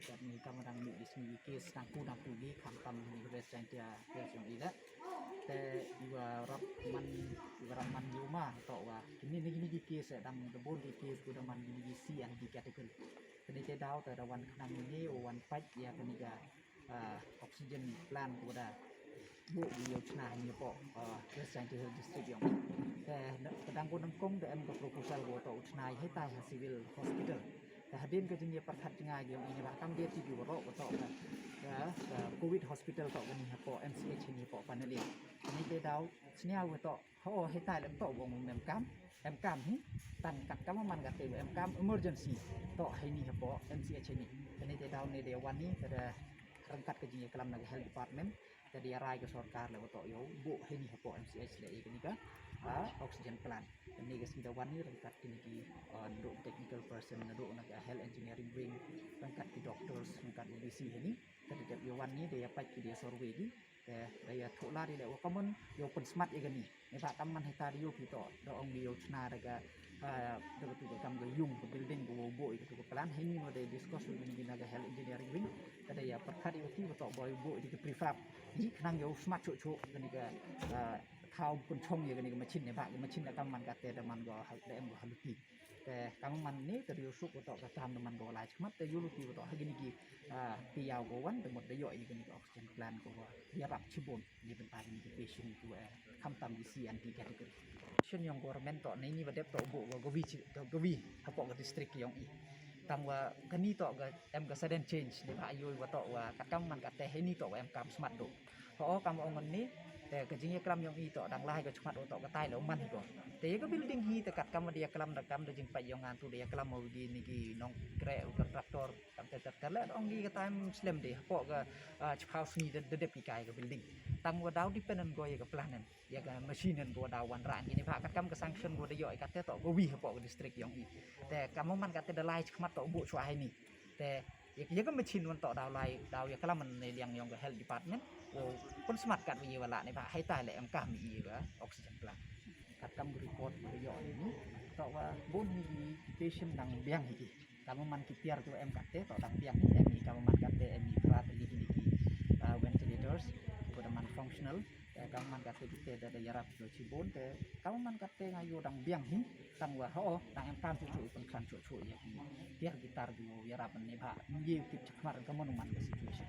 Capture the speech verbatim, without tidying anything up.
Kat ni kam dang mih ki sngi ki case dang ku dang ku ki khamtam ni West Jaintia Hills jong i la. Te iwa rap man, iwa rap man ïa u ma to wa kini ni kini ki case dang da bun ki case ku da man kini ki C and D category. Kani te daw te da wan khnang ni u wan pait ïa kani ka ah, oxygen plant ko da buh ïa u chna ha ni hapoh, ah, West Jaintia Hills District yong. Te ka dang ko nyngkong da em ka proposal ko to u chna ïa haitai ha civil hospital. Te hadien ka jingïapyrkhat jngai yong i ne ba kam dei ti ki waroh ko to ka, ka, ka covid hospital to kani hapoh M C H ha ni hapoh Panaliar. Kani te daw sniaw ko to ho haitai lem to bong em kam, em kam hi. Tang kat kam man kat te em kam emergency to ha ni hapoh M C H ha ni. Kani te daw ne de wan ni te da ryngkat ka jingïaklam na ka health department. Te da ïarai ka sorkar le wa to ïoh buh ha ni hapoh M C H le ïa kani ka, ah, oxygen plant. Kani ka sngi da wan ni ryngkat kini ki, ah, naduh technical person, naduh na ka health engineering wing, ryngkat ki doctors, ryngkat U B C ha ni. Te da dep ïa wan ni da ïa pait ki da ïa survey ki. Te da ïa thoh lad ïa le wa kammon ïa u pynsmat ïa kani. Ne ba kam man haitai da ïoh phi to da ong ïa u chna da ka, ah, da ka tu ka kam ka yung ka building ka wa u buh ïa ka tu ka plant. Ha ni wa da discuss ïa kani na ka health engineering wing. Te da ïa pyrkhat ïa u ti wa to ba u buh ïa ka prefab. Ni khnang ïa u smat chuh chuh kani ka, ah, thaw pynchong ïa kani ka machine ne ba ka machine da kam man kate da man ko ha, da em ko ha luti. Te kam man ni te ïoh suk wa to ka kam da man ko lai chmat te ïoh luti wa to ha kini ki, ah, ki ïaw ko wan te mut da ïoh ïa kani ka oxygen plant ko wa ïarap chibun. Ni bynta kini ki patient ko, eh, khamtam ki C and D category. Shen yong government to ne ni ba dep to buh wa gawi chi, gawi hapoh ka district yong i. Tang wa kani to ka em ka sudden change ne ba ïoh wa to wa kat kam man kate ha ni to wa em kam smat do. Ho kam ong ni te ka jingïaklam yong i to dang lai ka chmat wa to ka tai lo man hi ko. Te ïa ka building hi te kat kam da ïaklam da kam da jingpait yong ngan tu da ïaklam wa gi ni gi nongkreh u contractor. Kam te ter ter le ong ki ka time slem de hapoh ka, ah, chiphaw sngi da, da dep ki kai ka building. Tang wa daw depend on ko ïa ka plan en, ïa ka machine en ko daw wan ran kini ba kat kam ka sanction ko da ïoh kat te to ko wi hapoh ka district yong i. Te kam man kat te da lai chmat to buh chwa hai ni. Te ïa, ïa ka machine wan to daw lai daw ïa ka lam ne liang yong ka health department. Ko pynsmat kat wi ïa wa la ne ba hai tai le em kam ïa ka oxygen plant. Kat kam ka report ko da ïoh ni to wa bun hi ki patient dang biang hi ki. Kam man ki tiar ko em kat te to dang biang hi em ni kam man kat te em ni prat ni ki, ni ki, ah, ventilators ko da man functional. Te kam man kat te ki te da, da ïarap ko chibun te kam man kat te nga ïoh dang biang hi. Tang wa ho dang em kam chuh chuh pynkhlan chuh chuh ïa ki tiar ki tar ko ïarap ne ba ngi u tip chakmar kam man ka situation.